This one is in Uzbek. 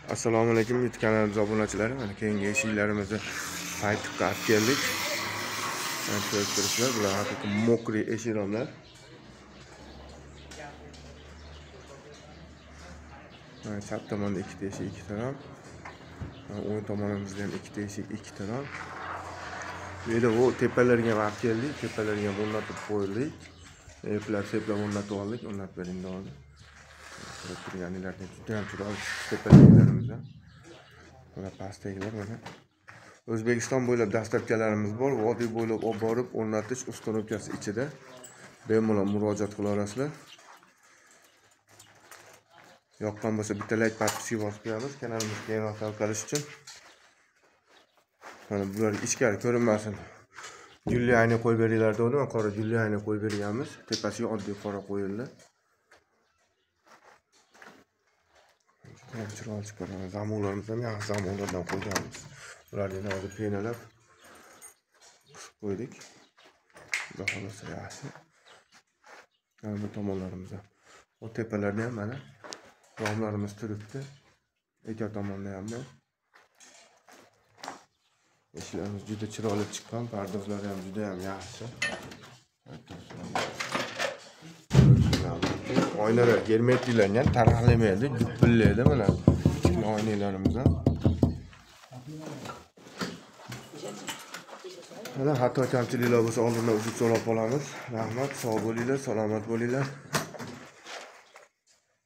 Assalomu alaykum YouTube kanalimiz obunachilari. Mana keyingi eshiklarimizni paytibga olib keldik. Mana ko'rib turibsizlar, bular haqiqiy mokri eshiklar. Mana chap tomonda ikkita eshik, ikkita rom. O'ng tomonimizda ham ikkita eshik, ikkita rom. Bu yerda u tepalarga ham olib keldik, tepalarga ham o'rnatib qo'ydik. Eplar seplab o'rnatib oldik, o'rnatib beringda oldi. Ko'rib turganinglardek juda ham chiroyli tepaliklarimiz. Mana pastdagilar mana. O'zbekiston bo'ylab dastavkalarimiz bor. Vodiy bo'ylab olib borib o'rnatish ustanovkasi ichida. Bemalol murojaat qila olasizlar. Yoqqan bo'lsa bitta like, podpiska bosib qo'yamiz kanalimizga keyinroq tarqalish uchun. Mana bular ichkari ko'rinmasin. Gulli ayna qo'yib beringlar dedim, qora gulli ayna qo'yib berganmiz. Tepasiga oddiy qora qo'yildi. Juda chiroyli chiqqan. Zamonlarimiz ham yaxshi zamonlardan qo'yganmiz. Bularni endi hozir penalab qisib qo'ydik. Xudo xolasa yaxshi. Mana bu tomonlarimiz ham. O tepalarda ham mana romlarimiz turibdi. Ikki tomonda ham bor. Eshiklarimiz juda chiroyli chiqqan, pardozlari ham juda ham yaxshi. Oynalar germetiklangan, taraqlamaydi, gupillaydi mana. Kichkina oynalarimiz ham. Mana xato kamchiliklar bo'lsa oldindan uzr so'rab qolamiz. Rahmat, sog' bo'linglar, salomat bo'linglar.